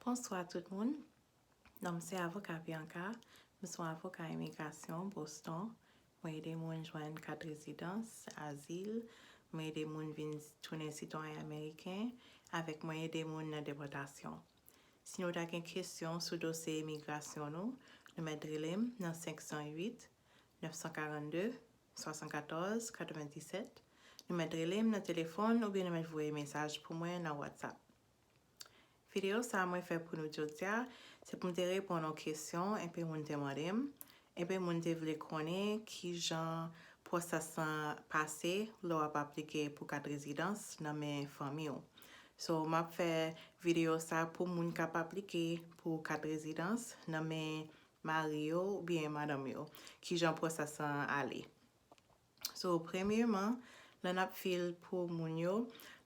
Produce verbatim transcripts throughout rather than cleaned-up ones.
Bonswa tout moun. Non m se avoka Bianca. M se yon avoka imigrasyon Boston. Mwen ede moun jwenn kat rezidans, azil. Mwen ede moun vin tounen sitwayen ameriken. Avèk mwen ede moun nan depòtasyon. Si nou ta gen kesyon sou dosye imigrasyon nou, nou mèt rele m nan senk san uit, nèf san karannde, swasannkatòz, katrevenndisèt. Nou mèt rele m nan telefòn oubyen nou mèt voye mesaj pou mwen nan WhatsApp. Videyo sa a mwen fè pou nou jodi a, se pou m te reponn yon kesyon enpe moun te mande m. Enpe moun te vle konnen kijan pwosès lan pase lè w ap aplike pou kat rezidans nan men fanmi w. So, m ap fè videyo sa pou moun k ap aplike pou kat rezidans nan men mari yo oubyen madanm yo. Kijan pwosès lan ale? So, premyeman, lè n ap fil pou moun yo,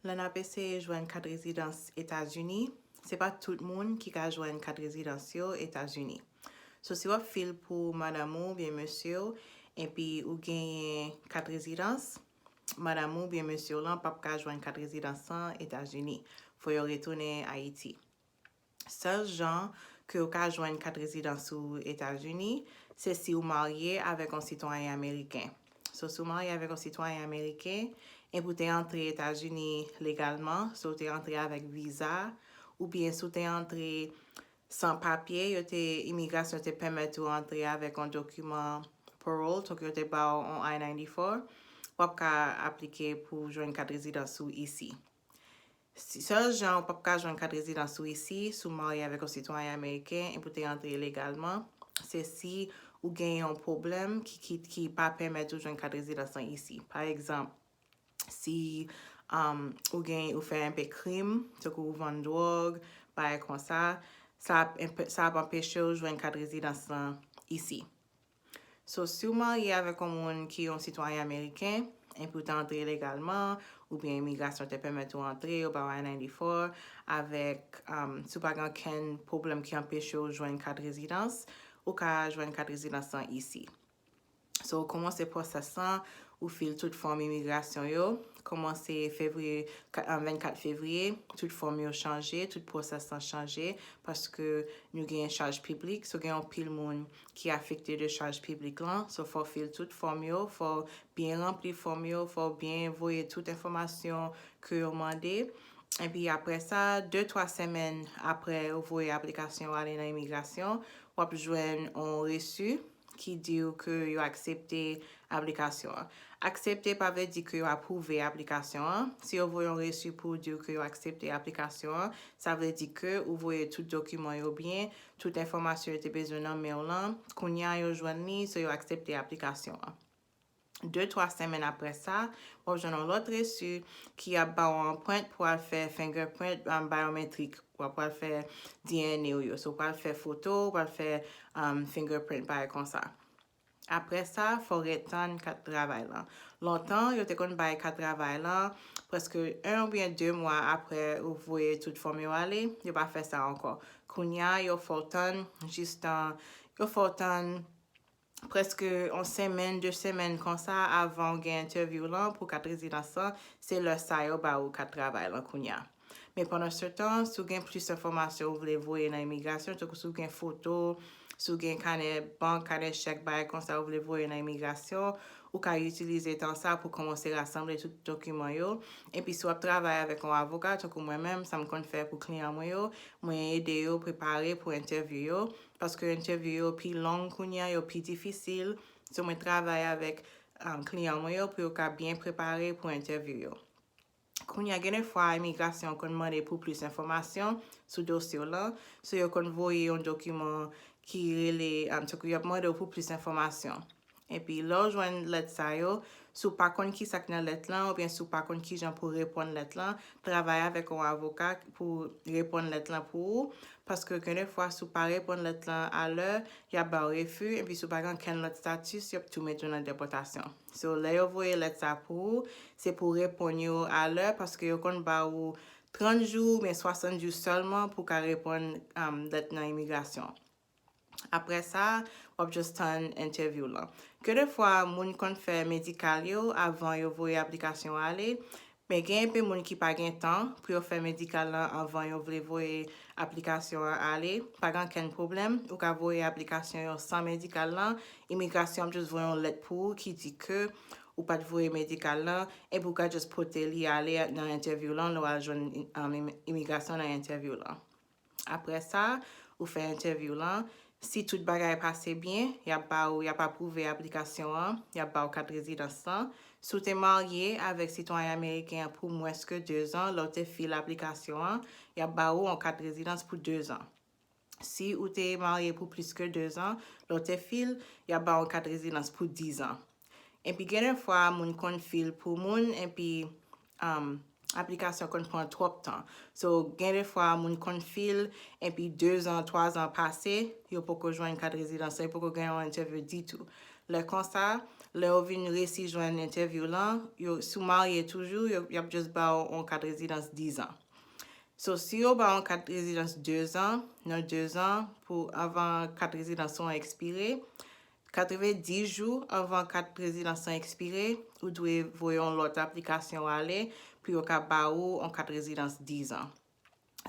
lè n ap eseye jwenn kat rezidans Etazini, se pa tout moun ki ka jwenn kat rezidans yo Etazini. So, si w ap fil pou madanm ou oubyen mesye w, epi ou genyen kat rezidans, madanm ou oubyen mesye w lan p ap ka jwenn kat rezidans lan Etazini. Fò yo retounen Ayiti. Sèl jan ke w ka jwenn kat rezidans ou Etazini, se si w marye avèk yon sitwayen ameriken. So, si w marye avèk yon sitwayen ameriken, epi w te antre Etazini legalman, so w te antre avèk viza, oubyen si w te antre san papye, yo te, imigrasyon te pèmèt ou antre avèk yon dokiman parole, tankou yo te ba w yon I ninety-four, w ap ka aplike pou jwenn kat rezidans ou isi. Si, sèl jan ou p ap ka jwenn kat rezidans ou isi, si w marye avèk yon sitwayen ameriken epi w te antre ilegalman, se si ou gen yon pwoblèm ki, ki, ki pa pèmèt ou jwenn kat rezidans lan isi. Pa egzanp, si, um, ou gen, ou fè enpe krim, tankou ou vann dwòg, bagay konsa, sa ap enpe-, sa ap anpeche w jwenn kat rezidans lan isi. So, si w marye avèk yon moun ki yon sitwayen ameriken, epi w te antre legalman, oubyen imigrasyon te pèmèt ou antre, yo ba w I ninety-four, avèk, um, si w pa gen okenn pwoblèm ki anpeche w jwenn kat rezidans, ou ka jwenn kat rezidans lan isi. So, ou kòmanse pwosès lan, ou fil tout fòm imigrasyon yo, kòmanse fevriye, ka-, an vennkat fevriye, tout fòm yo chanje, tout pwosès lan chanje, paske nou gen chaj piblik, so gen anpil moun ki afekte de chaj piblik lan. So, fò w fil tout fòm yo, fò w byen ranpli fòm yo, fò w byen voye tout enfòmasyon ke yo mande. Epi apre sa, de, twa semèn apre ou voye aplikasyon w ale nan imigrasyon, w ap jwenn yon resi ki di w ke yo aksepte aplikasyon an. Aksepte pa vle di ke yo apwouve aplikasyon an. Si yo voye yon resi pou di w ke yo aksepte aplikasyon an, sa vle di ke ou voye tout dokiman yo byen, tout enfòmasyon yo te bezwen nan men w lan. Kounye a yo jwenn li, so yo aksepte aplikasyon an. De, twa semèn apre sa, w ap jwenn yon lòt resi ki ap ba w yon anprent pou w al fè fingerprint, um, byometrik. W ap pral fè D N A w yo. So, w pral fè foto, w pral fè, um, fingerprint, bagay konsa. Apre sa, fò w ret tann kat travay lan. Lontan, yo te konn bay kat travay lan prèske en oubyen de mwa apre ou voye tout fòm yo ale. Yo pa fè sa ankò. Kounye a, yo fè w tann jistan, yo fè w tann prèske yon semèn, de semèn konsa avan w gen entèvyou lan pou kat rezidans lan. Se lè sa yo ba ou kat travay lan kounye a. Men pandan se tan, si w gen plis enfòmasyon ou vle voye nan imigrasyon, tankou si w gen foto, si w gen kanè bank, kanè chèk, bagay konsa ou vle voye nan imigrasyon, ou ka itilize tan sa pou kòmanse rasanble tout dokiman yo. Epi si w ap travay avèk yon avoka, tankou mwen menm, sa m konn fè pou kliyan mwen yo, mwen ede yo prepare pou entèvyou yo, paske entèvyou yo pi long kounye a, yo pi difisil. So, mwen travay avèk, um, kliyan mwen yo pou yo ka byen prepare pou entèvyou yo. Kounye a, gen de fwa, imigrasyon konn mande pou plis enfòmasyon sou dosye w lan. So, yo konn voye yon dokiman ki rele, um, tankou y ap mande w pou plis enfòmasyon. Epi, lè w jwenn lèt sa yo, si w pa konn ki sa k nan lèt lan, oubyen si w pa konn kijan pou reponn lèt lan, travay avèk yon avoka pou reponn lèt lan pou ou. Paske gen de fwa, si w pa reponn lèt lan alè, y ap ba w refi, epi si w pa gen okenn lòt status, y ap tou mete w nan depòtasyon. So, lè yo voye lèt sa pou ou, se pou w reponn yo alè, paske yo konn ba ou trant jou oubyen swasant jou sèlman pou w ka reponn, um, lèt nan imigrasyon. Apre sa, w ap just tann entèvyou lan. Gen de fwa, moun konn fè medikal yo avan yo voye aplikasyon ale, Men gen enpe moun ki pa gen tan pou yo fè medikal lan anvan yo vle voye aplikasyon an ale. Pa gen okenn pwoblèm, ou ka voye aplikasyon yo san medikal lan. Imigrasyon ap just voye yon lèt pou ou ki di ke ou pa t voye medikal lan, epi ou ka just pote li ale nan entèvyou lan, lè w al jwenn, um, im- imigrasyon nan entèvyou lan. Apre sa, ou fè entèvyou lan. Si tout bagay pase byen, y ap ba ou, y ap apwouve aplikasyon an, y ap ba ou kat rezidans lan. Si w te marye avèk sitwayen ameriken an pou mwens ke dezan, lè w te fil aplikasyon an, y ap ba ou yon kat rezidans pou dezan. Si ou te marye pou plis ke dezan, lè w te fil, y ap ba ou yon kat rezidans pou dizan. Epi gen de fwa, moun konn fil pou moun, epi, um, aplikasyon konn pran twòp tan. So, gen de fwa, moun konn fil, epi dezan, twazan pase, yo poko jwenn kat rezidans lan, yo poko gen yon entèvyou ditou. Lè konsa, lè yo vin resi jwenn entèvyou lan, yo, si w marye toujou, yo, y ap just ba w yon kat rezidans dizan. So, si yo ba w yon kat rezidans dezan, nan dezan, pou anvan kat rezidans ou an ekspire, katrevenndis jou anvan kat rezidans lan ekspire, ou dwe voye yon lòt aplikasyon ale pou yo ka ba ou yon kat rezidans dizan.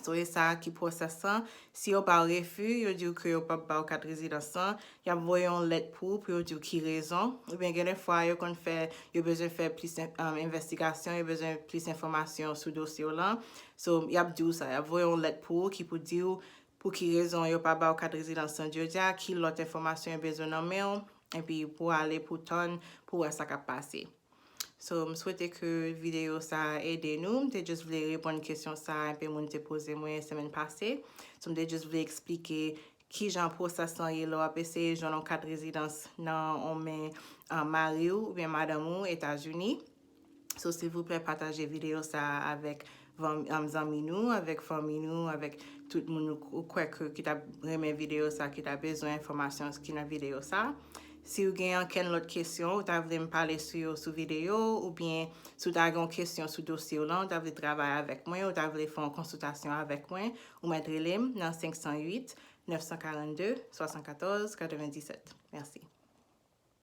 So, e sa ki pwosès lan. Si yo ba w refi, yo di w ke yo p ap ba w kat rezidans lan, y ap voye yon lèt pou ou, pou yo di w ki rezon. Oubyen gen de fwa, yo konn fè, yo bezwen fè plis en- um, envestigasyon, yo bezwen plis enfòmasyon sou dosye w lan. So, y ap di w sa, y ap voye yon lèt pou ou ki pou di w pou ki rezon yo pa ba w kat rezidans lan jodi a, ki lòt enfòmasyon yo bezwen nan men w, epi pou ale pou tann, pou wè sa k ap pase. So, m swete ke videyo sa a ede nou. M te just vle reponn kesyon sa a, enpe moun te poze mwen semèn pase. So, m te just vle eksplike kijan pwosès lan ye lè w ap eseye jwenn yon kat rezidans nan yon men, uh, mari w oubyen madanm ou Etazini. So, silvouplè, pataje videyo sa a avèk van- um, zanmi nou, avèk fanmi nou, avèk tout moun ou, ou kwè ke ki ta renmen videyo sa, ki ta bezwen enfòmasyon ki nan videyo sa. Si w gen ankenn lòt kesyon, ou ta vle m pale sou yo sou videyo, oubyen si w ta gen yon kesyon sou dosye w lan, ou ta vle travay avèk mwen, ou ta vle fè yon konsiltasyon avèk mwen, ou mèt rele m nan senk san uit, nèf san karannde, swasannkatòz, katrevendisèt. Mèsi.